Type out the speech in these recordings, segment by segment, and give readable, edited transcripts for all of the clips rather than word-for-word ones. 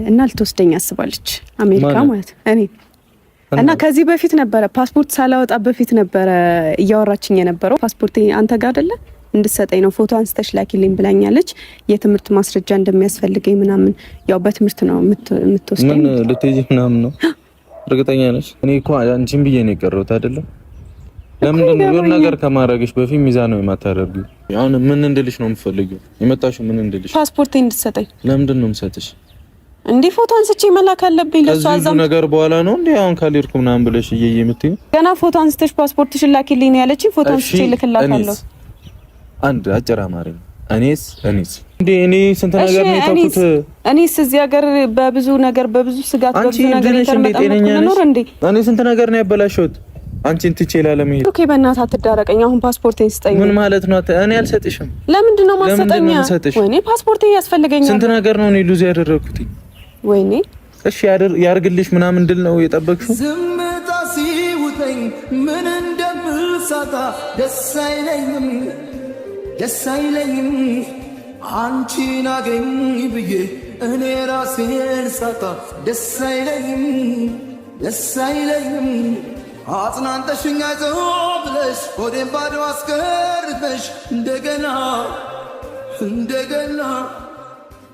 እና ልትወስደኝ አስባለች አሜሪካ ማለት እኔ። እና ከዚህ በፊት ነበረ፣ ፓስፖርት ሳላወጣ በፊት ነበረ እያወራችኝ የነበረው። ፓስፖርት አንተ ጋር አይደለ? እንድሰጠኝ ነው፣ ፎቶ አንስተሽ ላኪልኝ ብላኛለች። የትምህርት ማስረጃ እንደሚያስፈልገኝ ምናምን፣ ያው በትምህርት ነው የምትወስደኝ። ምን ልትሄጂ ምናምን ነው? እርግጠኛ ነሽ? እኔ እኮ አንቺን ብዬ ነው የቀረሁት አይደለም። ለምንድን ነው የሆነ ነገር ከማድረግሽ በፊት ሚዛን ነው የማታደርጊው? አሁን ምን እንድልሽ ነው የምትፈልጊው? የመጣሽው ምን እንድልሽ? ፓስፖርት እንድትሰጠኝ። ለምንድን ነው የምሰጥሽ? እንዴ ፎቶ አንስቼ መላክ አለብኝ ለሷ። አዛም ነገር በኋላ ነው እንዴ አሁን ካልሄድኩ ምናምን ብለሽ እየየ የምትይው? ገና ፎቶ አንስተሽ ፓስፖርትሽን ላኪልኝ ነው ያለችኝ። ፎቶ አንስቼ ልክላታለሁ። አንድ አጭር አማርኛ፣ እኔስ እንዴ እኔ ስንት ነገር ነው የተውኩት። እኔስ እዚህ ሀገር በብዙ ነገር፣ በብዙ ስጋት፣ በብዙ ነገር የተርመጠመጥኩ ልኖር እንዴ? እኔ ስንት ነገር ነው ያበላሸሁት አንቺን ትቼ ላለመሄድ። Okay፣ በእናትህ አትዳረቀኝ። አሁን ፓስፖርቴን ስጠኝ። ምን ማለት ነው? እኔ አልሰጥሽም። ለምንድን ነው ማሰጠኛ? ወይኔ ፓስፖርቴ ያስፈልገኛል። ስንት ነገር ነው እኔ lose ያደረኩት። ወይኔ እሺ ያርግልሽ ምናምን ድል ነው የጠበቅሽው። ዝምታ ሲውጠኝ ምን እንደምሳታ ደስ አይለኝም፣ ደስ አይለኝም። አንቺን አገኝ ብዬ እኔ ራሴን ሳጣ ደስ አይለኝም፣ ደስ አይለኝም። አጽናንተሽኝ አይዞህ ብለሽ ሆዴን ባዶ አስቀርተሽ እንደገና እንደገና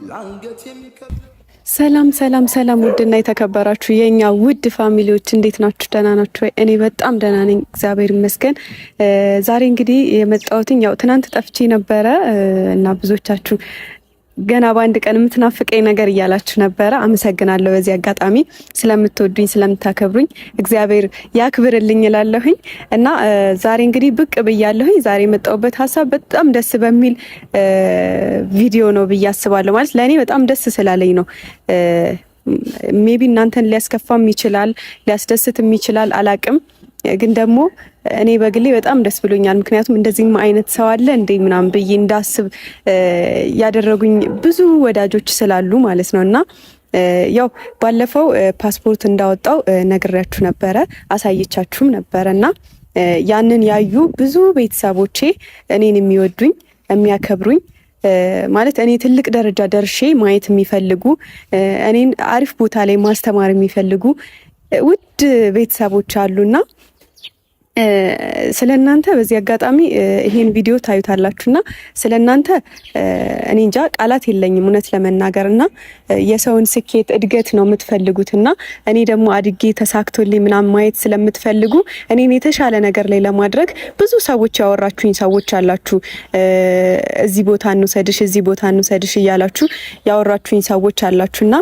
ለአንገት የሚከብድ። ሰላም ሰላም ሰላም፣ ውድና የተከበራችሁ የኛ ውድ family ዎች እንዴት ናችሁ? ደህና ናችሁ ወይ? እኔ በጣም ደህና ነኝ፣ እግዚአብሔር ይመስገን። ዛሬ እንግዲህ የመጣሁትኝ ያው ትናንት ጠፍቼ ነበረ እና ብዙዎቻችሁ ገና በአንድ ቀን የምትናፍቀኝ ነገር እያላችሁ ነበረ። አመሰግናለሁ። በዚህ አጋጣሚ ስለምትወዱኝ ስለምታከብሩኝ እግዚአብሔር ያክብርልኝ እላለሁኝ እና ዛሬ እንግዲህ ብቅ ብያለሁኝ። ዛሬ የመጣሁበት ሀሳብ በጣም ደስ በሚል ቪዲዮ ነው ብዬ አስባለሁ። ማለት ለእኔ በጣም ደስ ስላለኝ ነው። Maybe እናንተን ሊያስከፋም ይችላል፣ ሊያስደስትም ይችላል፣ አላቅም። ግን ደግሞ እኔ በግሌ በጣም ደስ ብሎኛል። ምክንያቱም እንደዚህም አይነት ሰው አለ እንዴ ምናምን ብዬ እንዳስብ ያደረጉኝ ብዙ ወዳጆች ስላሉ ማለት ነው። እና ያው ባለፈው ፓስፖርት እንዳወጣው ነግሬያችሁ ነበረ፣ አሳይቻችሁም ነበረ። እና ያንን ያዩ ብዙ ቤተሰቦቼ፣ እኔን የሚወዱኝ፣ የሚያከብሩኝ፣ ማለት እኔ ትልቅ ደረጃ ደርሼ ማየት የሚፈልጉ፣ እኔን አሪፍ ቦታ ላይ ማስተማር የሚፈልጉ ውድ ቤተሰቦች አሉና ስለ እናንተ በዚህ አጋጣሚ ይሄን ቪዲዮ ታዩታላችሁና ስለ እናንተ እኔ እንጃ ቃላት የለኝም እውነት ለመናገር። እና የሰውን ስኬት እድገት ነው የምትፈልጉትና እኔ ደግሞ አድጌ ተሳክቶልኝ ምናምን ማየት ስለምትፈልጉ እኔን የተሻለ ነገር ላይ ለማድረግ ብዙ ሰዎች ያወራችሁኝ ሰዎች አላችሁ። እዚህ ቦታ እንውሰድሽ፣ እዚህ ቦታ እንውሰድሽ እያላችሁ ያወራችሁኝ ሰዎች አላችሁና